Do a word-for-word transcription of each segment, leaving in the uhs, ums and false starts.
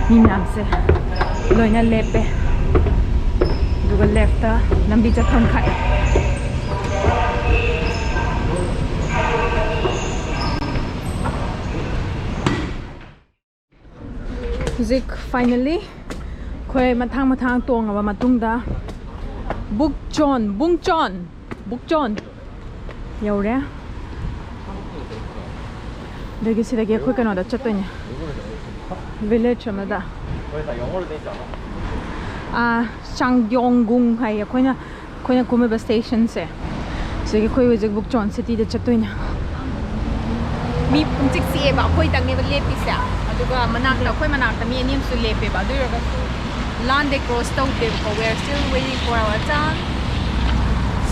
ꯃꯤ ꯃꯌꯥꯝꯁꯦ ꯂꯣꯏꯅ ꯂꯦꯞꯄꯦ, ꯑꯗꯨꯒ ꯂꯦꯐꯇ ꯂꯝꯕꯤ ꯆꯠꯐꯝ ꯈꯥꯛꯑꯦ꯫ ꯍꯧꯖꯤꯛ finally ꯑꯩꯈꯣꯏ ꯃꯊꯥꯡ ꯃꯊꯥꯡ ꯇꯣꯡꯉꯕ ꯃꯇꯨꯡꯗ ꯕꯨꯛꯆꯣꯟ, ꯕꯨꯡꯆꯣꯟ, ꯕꯨꯛꯆꯣꯟ ꯌꯧꯔꯦ꯫ ꯑꯗꯒꯤ ꯁꯤꯗꯒꯤ ꯑꯩꯈꯣꯏ ꯀꯩꯅꯣꯗ ꯆꯠꯇꯣꯏꯅꯦ, village ꯑꯃꯗ꯫ ꯑꯥ, ꯆꯥꯡꯗ꯭ꯌꯣꯡꯒꯨꯡ ꯍꯥꯏꯌꯦ ꯑꯩꯈꯣꯏꯅ, ꯑꯩꯈꯣꯏꯅ ꯀꯨꯝꯃꯤꯕ stationꯁꯦ꯫ ꯁꯤꯗꯒꯤ ꯑꯩꯈꯣꯏ ꯍꯧꯖꯤꯛ ꯕꯨꯛꯆꯣꯟ cityꯗ ꯆꯠꯇꯣꯏꯅꯦ꯫ ꯃꯤ ꯄꯨꯡꯆꯤꯛ ꯆꯤꯛꯑꯦꯕ, ꯑꯩꯈꯣꯏꯗꯪꯅꯦꯕ ꯂꯦꯞꯄꯤꯁꯦ꯫ ꯑꯗꯨꯒ ꯃꯅꯥꯛꯇ, ꯑꯩꯈꯣꯏ ꯃꯅꯥꯛꯇ ꯃꯤ ꯑꯅꯤ ꯑꯃꯁꯨ ꯂꯦꯞꯄꯦꯕ꯫ ꯑꯗꯨ ꯑꯣꯏꯔꯒꯁꯨ line D cross ꯇꯧꯗꯦꯕꯀꯣ꯫ We are still waiting for our turn.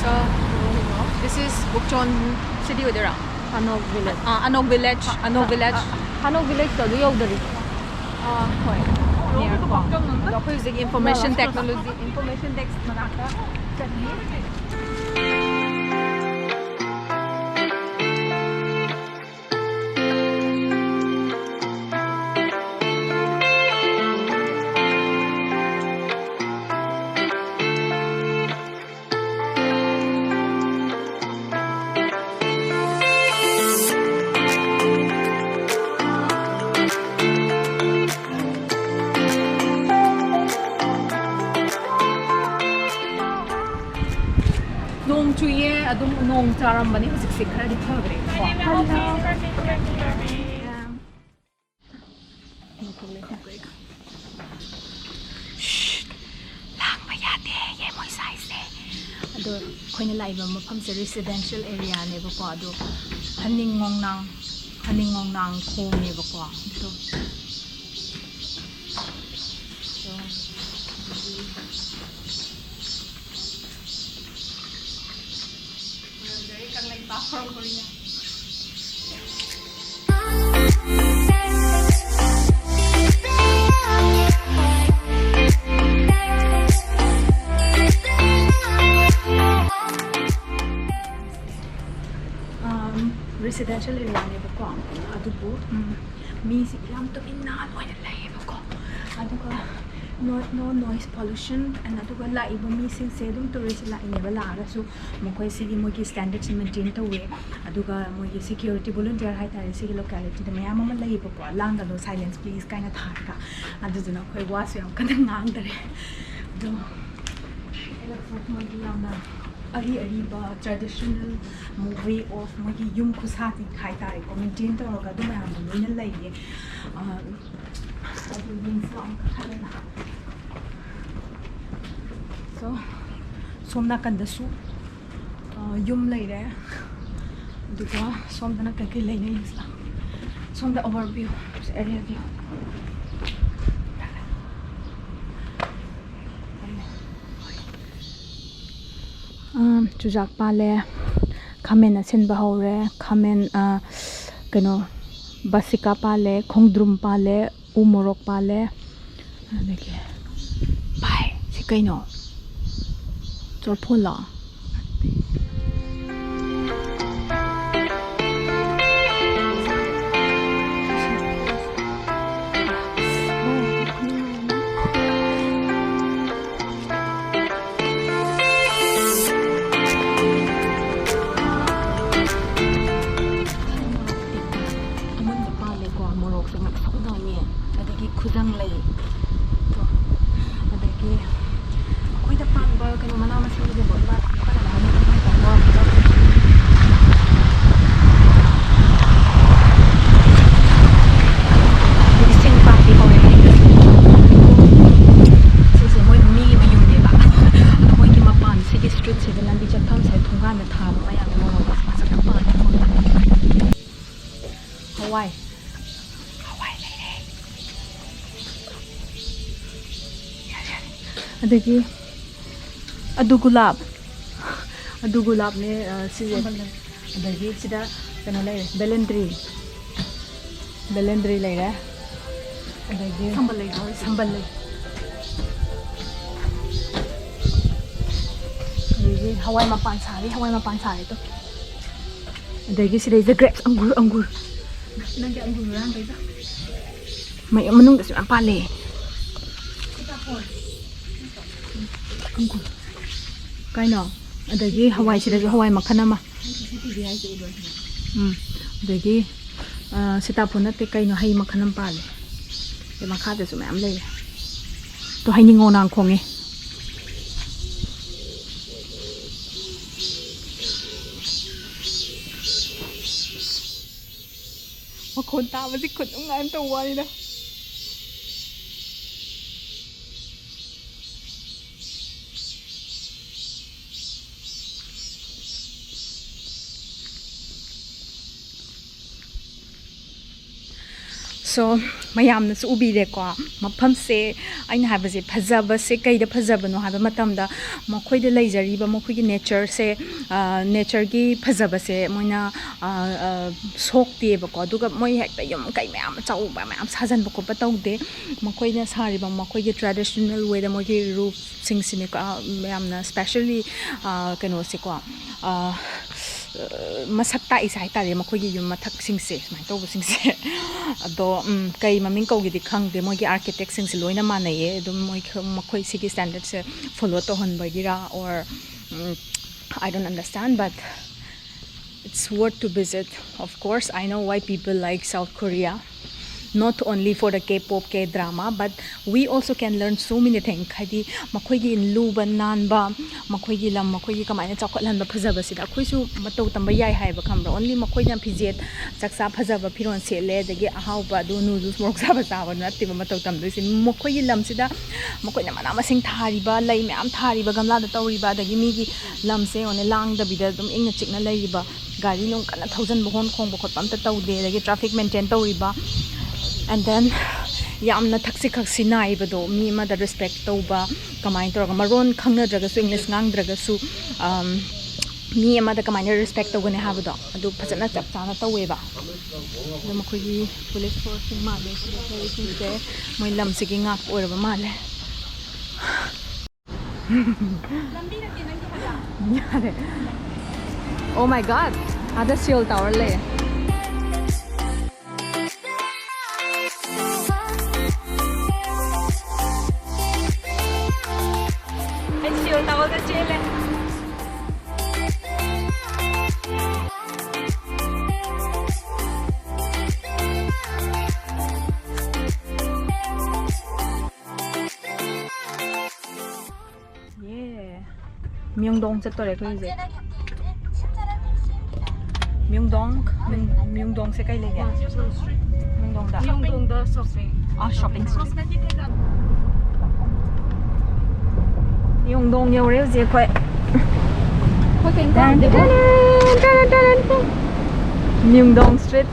So, this is ꯕꯨꯛꯆꯣꯟ city ꯑꯣꯏꯗꯣꯏꯔꯥ? ꯑꯅꯣꯛ village. ꯑꯥ, ꯑꯅꯣꯛ village, ꯑꯅꯣꯛ village꯫ ꯑꯅꯣꯛ village ꯇꯣ ꯑꯗꯨ ꯌꯧꯗꯔꯤ꯫ ꯑꯥ, ꯍꯣꯏ꯫ Near ꯀꯣ꯫ ꯑꯗꯣ ꯑꯩꯈꯣꯏ ꯍꯧꯖꯤꯛ information technology, information desk ꯃꯅꯥꯛꯇ ꯆꯠꯂꯤ꯫ ꯅꯣꯡ ꯆꯨꯏꯌꯦ, ꯑꯗꯨꯝ ꯅꯣꯡ ꯆꯥꯔꯝꯕꯅꯦ, ꯍꯧꯖꯤꯛꯁꯦ ꯈꯔꯗꯤ ꯐꯈ꯭ꯔꯦꯀꯣ꯫ ꯂꯥꯡꯕ ꯌꯥꯗꯦ ꯌꯦ ꯃꯣꯏ ꯁꯥꯏꯁꯦ꯫ ꯑꯗꯣ ꯑꯩꯈꯣꯏꯅ ꯂꯥꯛꯏꯕ ꯃꯐꯝꯁꯦ residential areaꯅꯦꯕꯀꯣ꯫ ꯑꯗꯣ ꯍꯅꯤꯡ ꯉꯣꯡꯅꯥꯡ, ꯍꯅꯤꯡ ꯉꯣꯡꯅꯥꯡ ꯈꯣꯡꯉꯦꯕꯀꯣ꯫ ꯑꯗꯣ Residential areaꯅꯦꯕꯀꯣ, ꯑꯗꯨꯕꯨ ꯎꯝ, ꯃꯤꯁꯤ ꯌꯥꯝ ꯇꯨꯃꯤꯟꯅ ꯂꯣꯏꯅ ꯂꯩꯌꯦꯕꯀꯣ꯫ ꯑꯗꯨꯒ no no noise pollution, and ꯑꯗꯨꯒ ꯂꯥꯛꯏꯕ ꯃꯤꯁꯤꯡꯁꯦ ꯑꯗꯨꯝ ꯇꯨꯔꯤꯁ ꯂꯥꯛꯏꯅꯦꯕ, ꯂꯥꯛꯑꯒꯁꯨ ꯃꯈꯣꯏ ꯁꯤꯒꯤ ꯃꯣꯏꯒꯤ ꯁ꯭ꯇꯦꯟꯗꯔꯠꯁꯦ ꯃꯦꯟꯇꯦꯟ ꯇꯧꯋꯦ꯫ ꯑꯗꯨꯒ ꯃꯣꯏꯒꯤ ꯁꯦꯀ꯭ꯌꯨꯔꯤꯇꯤ ꯚꯣꯂꯨꯟꯇꯤꯌꯔ ꯍꯥꯏꯇꯥꯔꯦ, ꯁꯤꯒꯤ ꯂꯣꯀꯦꯂꯤꯇꯤꯗ ꯃꯌꯥꯝ ꯑꯃ ꯂꯩꯌꯦꯕꯀꯣ, "ꯂꯥꯡꯒꯅꯨ, silence please" ꯀꯥꯏꯅ ꯊꯥꯔꯒ꯫ ꯑꯗꯨꯗꯨꯅ ꯑꯩꯈꯣꯏ ꯋꯥꯁꯨ ꯌꯥꯝ ꯀꯟꯅ ꯉꯥꯡꯗꯔꯦ꯫ ꯑꯗꯣ ꯃꯣꯏꯒꯤ ꯌꯥꯝꯅ ꯑꯔꯤ ꯑꯔꯤꯕ traditional way of ꯃꯣꯏꯒꯤ ꯌꯨꯝ ꯈꯨꯁꯥꯁꯤꯡ ꯍꯥꯏꯇꯥꯔꯦꯀꯣ, ꯃꯦꯟꯇꯦꯟ ꯇꯧꯔꯒ ꯑꯗꯨ ꯃꯌꯥꯝꯗꯣ ꯂꯣꯏꯅ ꯂꯩꯌꯦ꯫ ꯑꯗꯨ ꯌꯦꯡꯁꯤ ꯂꯥꯛꯑꯣ, ꯃꯈꯥꯗꯅ꯫ So, ꯁꯣꯝ ꯅꯥꯀꯟꯗꯁꯨ, ꯑ, ꯌꯨꯝ ꯂꯩꯔꯦ꯫ ꯑꯗꯨꯒ ꯁꯣꯝꯗꯅ ꯀꯩꯀꯩ ꯂꯩꯅꯩ ꯌꯦꯡꯁꯤ ꯂꯥꯛꯑꯣ꯫ ꯁꯣꯝꯗ overview, area view꯫ ꯑ, ꯆꯨꯖꯥꯛ ꯄꯥꯜꯂꯦ, ꯈꯥꯃꯦꯟ ꯑꯁꯤꯟꯕ ꯍꯧꯔꯦ, ꯈꯥꯃꯦꯟ, ꯑ, ꯀꯩꯅꯣ, ꯕꯥꯁꯤꯀꯥ ꯄꯥꯜꯂꯦ, ꯈꯣꯡꯗ꯭ꯔꯨꯝ ꯄꯥꯜꯂꯦ, ꯎ ꯃꯣꯔꯣꯛ ꯄꯥꯜꯂꯦ꯫ ꯑꯗꯒꯤ, ꯚꯥꯏ, ꯁꯤ ꯀꯩꯅꯣ? ꯆꯣꯔꯐꯣꯟꯂꯣ? ꯑꯃꯨꯟꯕ ꯄꯥꯜꯂꯦꯀꯣ, ꯃꯣꯔꯣꯛꯁꯨ ꯉꯥꯛꯁꯪ ꯉꯥꯡꯉꯦ, ꯑꯗꯒꯤ ꯈꯨꯖꯪ ꯂꯩ, ꯀꯣ, ꯑꯗꯒꯤ ꯑꯩꯈꯣꯏꯗ ꯄꯥꯟꯕ ꯀꯩꯅꯣ ꯃꯅꯥ ꯃꯁꯤꯡꯁꯦ ꯂꯣꯏꯅ ꯀꯅꯥꯅ ꯍꯥꯏꯅ ꯈꯪꯍꯟꯕ ꯉꯝꯗꯕ꯫ ꯏꯁꯤꯡ ꯄꯥꯝꯕꯤ ꯍꯧꯔꯦ ꯃꯅꯤꯡꯗꯁꯨ꯫ ꯁꯤꯁꯦ ꯃꯣꯏ ꯃꯤꯒꯤ ꯃꯌꯨꯝꯅꯦꯕ꯫ ꯑꯗꯣ ꯃꯣꯏꯒꯤ ꯃꯄꯥꯟ, ꯁꯤꯒꯤ ꯁ꯭ꯇ꯭ꯔꯤꯠꯁꯤꯗ ꯂꯝꯕꯤ ꯆꯠꯐꯝꯁꯦ ꯊꯣꯡꯒꯥꯟꯗ ꯊꯥꯕ ꯃꯌꯥꯝ ꯃꯣꯔꯣꯛ ꯐꯖꯅ ꯄꯥꯜꯂꯦ ꯃꯣꯏꯗ꯫ ꯍꯋꯥꯏ꯫ ꯍꯋꯥꯏ ꯂꯩꯔꯦ꯫ ꯌꯥꯔꯦ, ꯌꯥꯔꯦ꯫ ꯑꯗꯒꯤ ꯑꯗꯨ ꯒꯨꯂꯥꯞ꯫ ꯑꯗꯨ ꯒꯨꯂꯥꯞꯅꯦ, ꯑ, ꯁꯤꯁꯦ꯫ ꯁꯝꯕꯜ ꯂꯩ꯫ ꯑꯗꯒꯤ ꯁꯤꯗ ꯀꯩꯅꯣ ꯂꯩꯔꯦ, ꯕꯦꯂꯦꯟꯗ꯭ꯔꯤ꯫ ꯕꯦꯂꯦꯟꯗ꯭ꯔꯤ ꯂꯩꯔꯦ꯫ ꯑꯗꯒꯤ ꯁꯝꯕꯜ ꯂꯩ꯫ ꯁꯝꯕꯜ ꯂꯩ꯫ ꯑꯗꯒꯤ ꯍꯋꯥꯏ ꯃꯄꯥꯟ ꯁꯥꯔꯤ, ꯍꯋꯥꯏ ꯃꯄꯥꯟ ꯁꯥꯔꯤ ꯇꯣ꯫ ꯑꯗꯒꯤ ꯁꯤꯗꯩꯁꯤꯗ grapes, ꯑꯪꯒꯨꯔ, ꯑꯪꯒꯨꯔ꯫ ꯅꯪꯒꯤ ꯑꯪꯒꯨꯔ ꯍꯨꯔꯥꯟꯕꯩꯗꯣ꯫ ꯃ-, ꯃꯅꯨꯡꯗꯁꯨ ꯌꯥꯝ ꯄꯥꯜꯂꯦ꯫ ꯀꯩꯅꯣ? ꯑꯗꯒꯤ ꯍꯋꯥꯏꯁꯤꯗꯁꯨ ꯍꯋꯥꯏ ꯃꯈꯜ ꯑꯃ꯫ ꯎꯝ꯫ ꯑꯗꯒꯤ, ꯑ, ꯁꯤꯇꯥꯐꯣꯟ ꯅꯠꯇꯦ, ꯀꯩꯅꯣ, ꯍꯩ ꯃꯈꯜ ꯑꯃ ꯄꯥꯜꯂꯦ꯫ ꯑꯗꯩ ꯃꯈꯥꯗꯁꯨ ꯃꯌꯥꯝ ꯂꯩꯔꯦ꯫ ꯇꯣ, ꯍꯩꯅꯤꯡꯉꯣꯅꯥꯡ ꯈꯣꯡꯉꯦ꯫ ꯃꯈꯣꯟ ꯇꯥꯕꯁꯤ ꯈꯨꯅꯨꯡꯉꯥꯏ ꯑꯃ ꯇꯧꯕ ꯋꯥꯅꯤꯗ꯫ So, ꯃꯌꯥꯝꯅꯁꯨ ꯎꯕꯤꯔꯦꯀꯣ, ꯃꯐꯝꯁꯦ, ꯑꯩꯅ ꯍꯥꯏꯕꯁꯦ, ꯐꯖꯕꯁꯦ ꯀꯩꯗ ꯐꯖꯕꯅꯣ ꯍꯥꯏꯕ ꯃꯇꯝꯗ, ꯃꯈꯣꯏꯗ ꯂꯩꯖꯔꯤꯕ ꯃꯈꯣꯏꯒꯤ ꯅꯦꯆꯔꯁꯦ, ꯅꯦꯆꯔꯒꯤ ꯐꯖꯕꯁꯦ ꯃꯣꯏꯅ, ꯑ, ꯑ, ꯁꯣꯛꯇꯦꯕꯀꯣ꯫ ꯑꯗꯨꯒ ꯃꯣꯏ ꯍꯦꯛꯇ ꯌꯨꯝ ꯀꯩ ꯃꯌꯥꯝ ꯑꯆꯧꯕ ꯃꯌꯥꯝ ꯁꯥꯖꯟꯕ ꯈꯣꯠꯄ ꯇꯧꯗꯦ꯫ ꯃꯈꯣꯏꯅ ꯁꯥꯔꯤꯕ ꯃꯈꯣꯏꯒꯤ traditional way ꯗ ꯃꯣꯏꯒꯤ roof ꯁꯤꯡꯁꯤꯅꯦꯀꯣ, ꯑ, ꯌꯥꯝꯅ specially, ꯑ, ꯀꯩꯅꯣꯁꯦꯀꯣ, ꯑ, ꯃꯁꯛ ꯇꯥꯛꯏꯁꯦ ꯍꯥꯏꯇꯥꯔꯦ, ꯃꯈꯣꯏꯒꯤ ꯌꯨꯝ ꯃꯊꯛꯁꯤꯡꯁꯦ, ꯁꯨꯃꯥꯏꯅ ꯇꯧꯕꯁꯤꯡꯁꯦ꯫ ꯑꯗꯣ, ꯎꯝ, ꯀꯩ ꯃꯃꯤꯡ ꯀꯧꯒꯦꯗꯤ ꯈꯪꯗꯦ, ꯃꯣꯏꯒꯤ architect ꯁꯤꯡꯁꯦ ꯂꯣꯏꯅ ꯃꯥꯟꯅꯩꯌꯦ꯫ ꯑꯗꯨꯝ ꯃꯣꯏ, ꯃꯈꯣꯏ ꯁꯤꯒꯤ standard say follow ꯇꯧꯍꯟꯕꯒꯤꯔ, or, um, I don't understand, but it's worth to visit. Of course, I know why people like South Korea. Not only for the K-pop, K-drama, but we also can learn so many things. ꯍꯥꯏꯗꯤ, ꯃꯈꯣꯏꯒꯤ ꯂꯨꯕ ꯅꯥꯟꯕ, ꯃꯈꯣꯏꯒꯤ ꯂꯝ, ꯃꯈꯣꯏꯒꯤ ꯀꯃꯥꯏꯅ ꯆꯥꯎꯈꯠꯍꯟꯕ ꯐꯖꯕꯁꯤꯗ ꯑꯩꯈꯣꯏꯁꯨ ꯃꯇꯧ ꯇꯝꯕ ꯌꯥꯏ ꯍꯥꯏꯕ, ꯈꯪꯕ꯭ꯔꯥ? Only ꯃꯈꯣꯏꯅ ꯐꯤꯖꯦꯠ ꯆꯥꯛꯆꯥ, ꯐꯖꯕ ꯐꯤꯔꯣꯜ ꯁꯦꯠꯂꯦ, ꯑꯗꯒꯤ ꯑꯍꯥꯎꯕ ꯑꯗꯨ noodles ꯃꯣꯔꯣꯛ ꯁꯥꯕ ꯆꯥꯕ ꯅꯠꯇꯦꯕ ꯃꯇꯧ ꯇꯝꯗꯣꯏꯁꯦ꯫ ꯃꯈꯣꯏꯒꯤ ꯂꯝꯁꯤꯗ ꯃꯈꯣꯏꯅ ꯃꯅꯥ ꯃꯁꯤꯡ ꯊꯥꯔꯤꯕ, ꯂꯩ ꯃꯌꯥꯝ ꯊꯥꯔꯤꯕ, ꯒꯝꯂꯥꯗ ꯇꯧꯔꯤꯕ, ꯑꯗꯒꯤ ꯃꯤꯒꯤ ꯂꯝꯁꯦ ꯌꯦꯡꯉꯣꯅꯦ, ꯂꯥꯡꯗꯕꯤꯗ ꯑꯗꯨꯝ ꯏꯪꯅ ꯆꯤꯛꯅ ꯂꯩꯔꯤꯕ, ꯒꯥꯔꯤ ꯅꯨꯡ ꯀꯟꯅ ꯊꯧꯖꯤꯟꯕ, ꯍꯣꯔꯟ ꯈꯣꯡꯕ ꯈꯣꯠꯄ ꯑꯝꯇ ꯇꯧꯗꯦ, ꯑꯗꯒꯤ traffic maintain ꯇꯧꯔꯤꯕ, and then ꯌꯥꯝꯅ ꯊꯛꯁꯤ ꯈꯛꯁꯤ ꯅꯥꯏꯕꯗꯣ, ꯃꯤ ꯑꯃꯗ respect ꯇꯧꯕ, ꯀꯃꯥꯏꯅ ꯇꯧꯔꯒ, ꯃꯔꯣꯟ ꯈꯪꯅꯗ꯭ꯔꯒꯁꯨ, English ꯉꯥꯡꯗ꯭ꯔꯒꯁꯨ, ꯑꯝ, ꯃꯤ ꯑꯃꯗ ꯀꯃꯥꯏꯅ respect ꯇꯧꯒꯅꯤ ꯍꯥꯏꯕꯗꯣ, ꯑꯗꯨ ꯐꯖꯅ ꯆꯞ ꯆꯥꯅ ꯇꯧꯋꯦꯕ꯫ ꯑꯗꯣ ꯃꯈꯣꯏꯒꯤ police force ꯁꯤꯡ ꯃꯥꯜꯂꯦ ꯁꯤꯗ ꯂꯩꯔꯤꯁꯤꯡꯁꯦ, ꯃꯣꯏ ꯂꯝꯁꯤꯒꯤ ꯉꯥꯛꯄ ꯑꯣꯏꯔꯕ ꯃꯥꯜꯂꯦ꯫ ꯌꯥꯔꯦ꯫ Oh my God! ꯑꯥꯗ Seoul Tower ꯂꯩꯌꯦ꯫ ꯃ꯭ꯌꯨꯡꯗꯣꯡ ꯆꯠꯇꯣꯔꯦ ꯑꯩꯈꯣꯏ ꯍꯧꯖꯤꯛ꯫ ꯃ꯭ꯌꯨꯡꯗꯣꯡ, ꯃ꯭ꯌꯨꯡ-, ꯃ꯭ꯌꯨꯡꯗꯣꯡꯁꯦ ꯀꯩ ꯂꯩꯒꯦ? ꯃ꯭ꯌꯨꯡꯗꯣꯡꯗ꯫ ꯃ꯭ꯌꯨꯡꯗꯣꯡꯗ shopping꯫ ꯑꯥ, shopping street꯫ ꯃ꯭ꯌꯨꯡꯗꯣꯡ ꯌꯧꯔꯦ ꯍꯧꯖꯤꯛ ꯑꯩꯈꯣꯏ꯫ ꯑꯩꯈꯣꯏ ꯀꯩꯝ ꯇꯥꯗꯦꯕꯣ꯫ ꯃ꯭ꯌꯨꯡꯗꯣꯡ street꯫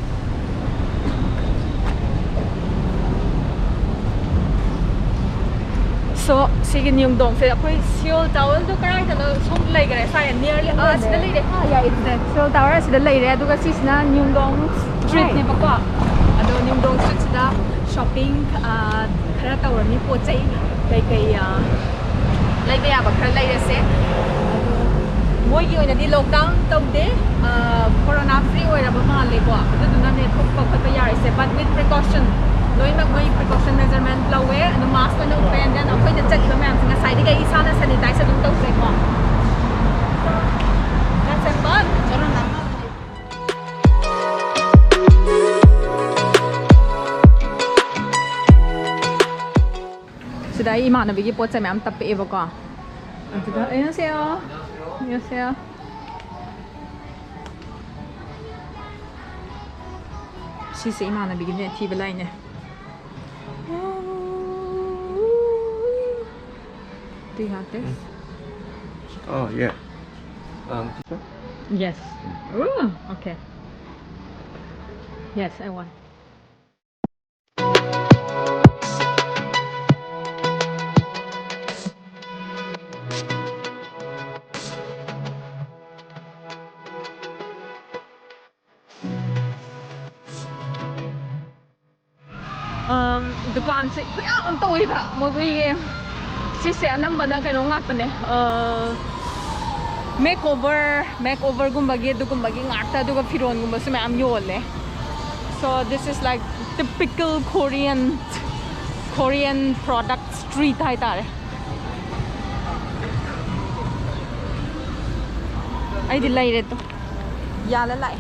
So, ꯁꯤꯒꯤ ꯃ꯭ꯌꯨꯡꯗꯣꯡꯁꯦ ꯑꯩꯈꯣꯏ ꯁꯤꯑꯣꯜ ꯇꯥꯋꯔꯗꯣ ꯀꯗꯥꯏꯗꯅꯣ ꯁꯣꯝ ꯂꯩꯈꯔꯦ? ꯁ꯭ꯋꯥꯏ nearly, ꯑꯥ, ꯁꯤꯗ ꯂꯩꯔꯦ꯫ ꯑꯥ, yeah, it's there. Seoul tower ꯑꯁꯤꯗ ꯂꯩꯔꯦ꯫ ꯑꯗꯨꯒ ꯁꯤꯁꯤꯅ ꯃ꯭ꯌꯨꯡꯗꯣꯡ streetꯅꯦꯕꯀꯣ꯫ ꯑꯗꯣ ꯃ꯭ꯌꯨꯡꯗꯣꯡ streetꯁꯤꯗ shopping, ꯑꯥ, ꯈꯔ ꯇꯧꯔꯅꯤ, ꯄꯣꯠ ꯆꯩ ꯀꯩꯀꯩ, ꯑꯥ, ꯂꯩꯕ ꯌꯥꯕ ꯈꯔ ꯂꯩꯔꯁꯦ꯫ ꯑꯗꯣ ꯃꯣꯏꯒꯤ ꯑꯣꯏꯅꯗꯤ lockdown ꯇꯧꯗꯦ, ꯑꯥ, corona free ꯑꯣꯏꯔꯕ ꯃꯥꯜꯂꯦꯀꯣ꯫ ꯑꯗꯨꯗꯨꯅꯅꯦ ꯊꯣꯛꯄ ꯈꯣꯠꯄ ꯌꯥꯔꯤꯁꯦ, but with precaution꯫ ꯂꯣꯏꯅꯃꯛ ꯃꯣꯏ precaution measurement ꯂꯧꯋꯦ꯫ ꯑꯗꯣ mask ꯂꯣꯏꯅ ꯎꯞꯄꯦ, and then ꯑꯩꯈꯣꯏꯅ ꯆꯠꯂꯤꯕ ꯃꯌꯥꯝꯁꯦ ꯉꯁꯥꯏꯗꯒꯤ ꯑꯩ ꯏꯁꯥꯅ sanitize ꯑꯗꯨꯝ ꯇꯧꯖꯩꯀꯣ꯫ That's a fun. ꯁꯤꯗ ꯑꯩ ꯏꯃꯥꯟꯅꯕꯤꯒꯤ ꯄꯣꯠ ꯆꯩ ꯃꯌꯥꯝ ꯇꯞꯄꯛꯑꯦꯕꯀꯣ꯫ ꯑꯗꯨꯗ, ꯑꯩꯅ ꯁꯦ, ꯑꯩꯅ ꯁꯦ꯫ ꯁꯤꯁꯦ ꯏꯃꯥꯟꯅꯕꯤꯒꯤꯅꯦ, ꯊꯤꯕ ꯂꯥꯛꯏꯅꯦ꯫ Do you have this? Oh, yeah. Um, this one? Yes. Ooh, okay. Yes, I want. Um, ꯗꯨꯀꯥꯟꯁꯦ ꯈꯨꯌꯥꯝ ꯑꯃ ꯇꯧꯋꯦꯕ ꯃꯈꯣꯏꯒꯤ꯫ ꯁꯤꯁꯦ ꯑꯅꯝꯕꯅ ꯀꯩꯅꯣ ꯉꯥꯛꯇꯅꯦ, ꯑ, makeover, makeoverꯒꯨꯝꯕꯒꯤ ꯑꯗꯨꯒꯨꯝꯕꯒꯤ ꯉꯥꯛꯇ, ꯑꯗꯨꯒ ꯐꯤꯔꯣꯟꯒꯨꯝꯕꯁꯨ ꯃꯌꯥꯝ ꯌꯣꯜꯂꯦ꯫ So this is like typical Korean, Korean product street ꯍꯥꯏꯇꯥꯔꯦ꯫ ꯑꯩꯗꯤ ꯂꯩꯔꯦ ꯇꯨ꯫ ꯌꯥꯜꯂ ꯂꯥꯛꯑꯦ꯫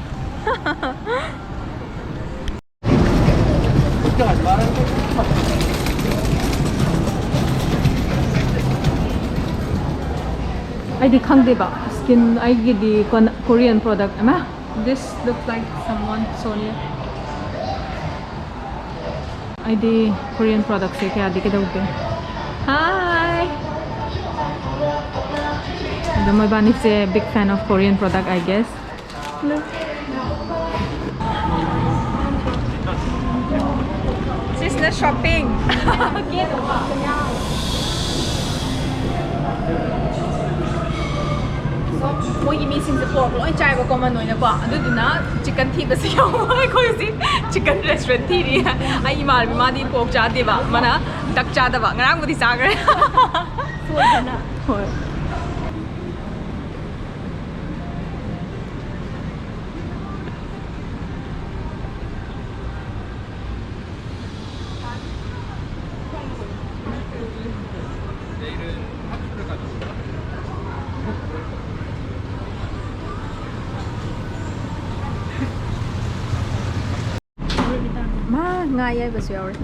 ꯑꯩꯗꯤ ꯈꯪꯗꯦꯕ, ꯁ꯭ꯀꯤꯟ ꯑꯩꯒꯤꯗꯤ ꯀꯣꯟ-, Korean product ꯑꯃ, this looks like someone, Sonia. ꯑꯩꯗꯤ Korean productꯁꯦ ꯀꯌꯥꯗꯤ ꯀꯩꯗꯧꯗꯦ꯫ Hi. ꯑꯗꯣ ꯃꯣꯏꯕꯥꯅꯤꯁꯦ big fan of Korean product, I guess. She's not shopping. ꯃꯣꯏꯒꯤ ꯃꯤꯁꯤꯡꯁꯦ pork ꯂꯣꯏ ꯆꯥꯏꯕ common ꯑꯣꯏꯅꯀꯣ, ꯑꯗꯨꯗꯨꯅ chicken ꯊꯤꯕꯁꯦ ꯌꯥꯎꯕ꯫ ꯑꯩꯈꯣꯏ ꯍꯧꯖꯤꯛ chicken restaurant ꯊꯤꯔꯤ꯫ ꯑꯩ ꯏꯃꯥꯟꯅꯕꯤ ꯃꯥꯗꯤ pork ꯆꯥꯗꯦꯕ, ꯃꯥꯅ duck ꯆꯥꯗꯕ꯫ ꯉꯔꯥꯡꯕꯨꯗꯤ ꯆꯥꯈ꯭ꯔꯦ꯫ ꯁꯣꯏꯗꯅ꯫ ꯍꯣꯏ꯫ ꯃꯥ ꯉꯥ ꯑꯌꯥꯏꯕꯁꯨ ꯌꯥꯎꯔꯦ꯫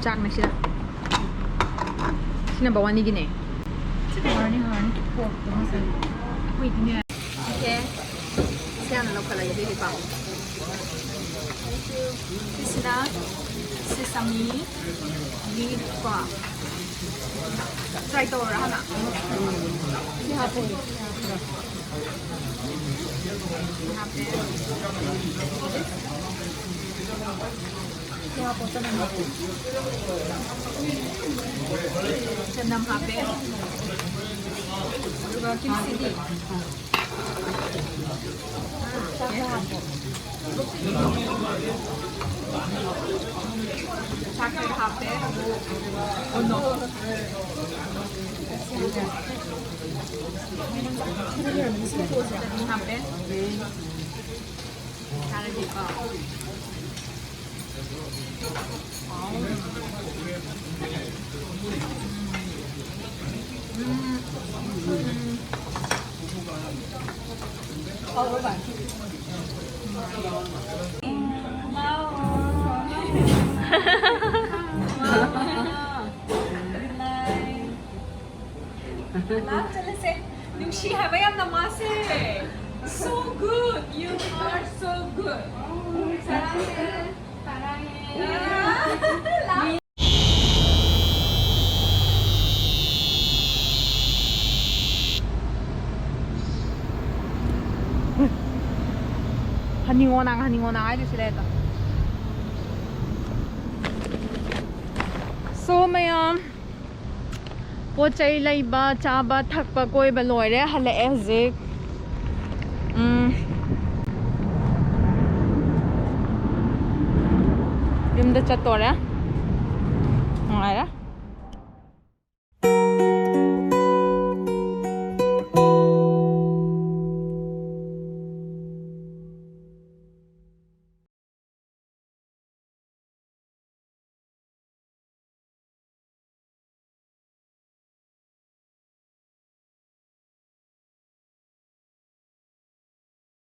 ꯆꯥꯛꯅ ꯁꯤꯗ꯫ ꯁꯤꯅ ꯕꯋꯥꯅꯤꯒꯤꯅꯦ꯫ ꯍꯥꯎꯔꯅꯤ, ꯍꯥꯎꯔꯅꯤ꯫ Porkꯇꯣ ꯉꯁꯥꯏ꯫ ꯑꯩꯈꯣꯏꯗꯤꯅꯦ꯫ Okay꯫ ꯁꯤ ꯍꯥꯟꯅ ꯂꯧꯈꯠꯂꯒꯦ ꯑꯗꯨꯏꯗꯤꯀꯣ꯫ ꯁꯤꯁꯤꯅ sesame leaf ꯀꯣ꯫ Try ꯇꯧꯔꯣꯔꯥ ꯍꯥꯟꯅ? ꯁꯤ ꯍꯥꯞꯄꯣ꯫ ꯁꯤ ꯍꯥꯞꯄꯦ꯫ ꯁꯤ ꯍꯥꯞꯄꯣ, ꯆꯅꯝ ꯍꯥꯞꯄꯣ꯫ ꯆꯅꯝ ꯍꯥꯞꯄꯦ꯫ ꯑꯗꯨꯒ ꯀꯤꯝꯁꯤꯗꯤ꯫ ꯆꯥꯛꯇ ꯍꯥꯞꯄꯦ꯫ ꯆꯠꯅꯤ ꯍꯥꯞꯄꯦ꯫ ꯆꯥꯔꯗꯤꯀꯣ꯫ ꯂꯥꯛ ꯆꯠꯂꯁꯦ꯫ ꯅꯨꯡꯁꯤ ꯍꯥꯏꯕ ꯌꯥꯝꯅ ꯃꯥꯁꯦ꯫ So good, you are so good. ꯆꯠꯂꯁꯦ꯫ ꯍꯅꯤꯡꯉꯣ ꯅꯪ, ꯍꯅꯤꯡꯉꯣ ꯅꯪ ꯍꯥꯏꯗꯣꯏꯁꯤ ꯂꯩꯔꯦ꯫ So ꯃꯌꯥꯝ, ꯄꯣꯠ ꯆꯩ ꯂꯩꯕ, ꯆꯥꯕ, ꯊꯛꯄ, ꯀꯣꯏꯕ ꯂꯣꯏꯔꯦ꯫ ꯍꯜꯂꯛꯑꯦ ꯍꯧꯖꯤꯛ꯫ ꯎꯝ꯫ ꯌꯨꯝꯗ ꯆꯠꯇꯣꯔꯦ꯫ ꯅꯨꯡꯉꯥꯏꯔꯦ꯫